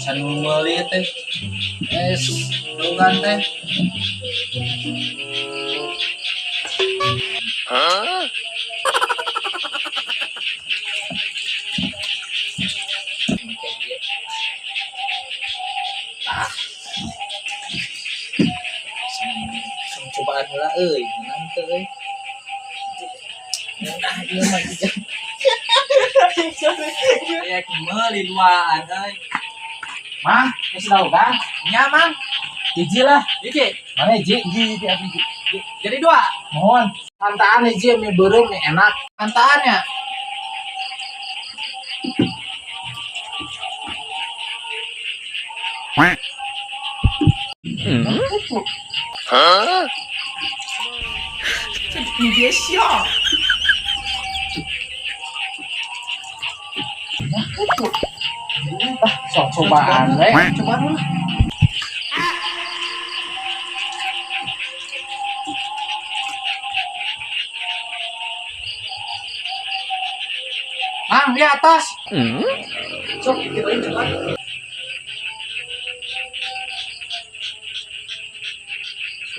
Sanu meuli teh. Es lungan teh. Ah. Sang cobaan heula euy, menang teu euy. Nah, ieu mah Kayak meuli duaan euy. Mang, es kan? Nya, Mang. Hiji lah. Hiji. Mana hiji? Hiji, hiji, hiji. Jadi dua. Mohon. Tantaan hiji mie beureum mie enak. Tantaan ya. 你别笑。 Ah, sok cobaan we. Cobaan lah. Mang, di atas. Sok, cobain coba.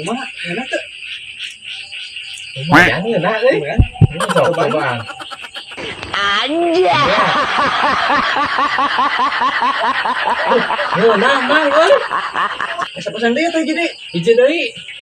Kumaha? Enak tuh. Lumayan enak euy. Sok cobaan. Anjay. Ngeunah, Mang euy. Asa pesan deui teh jadi. Hiji deui.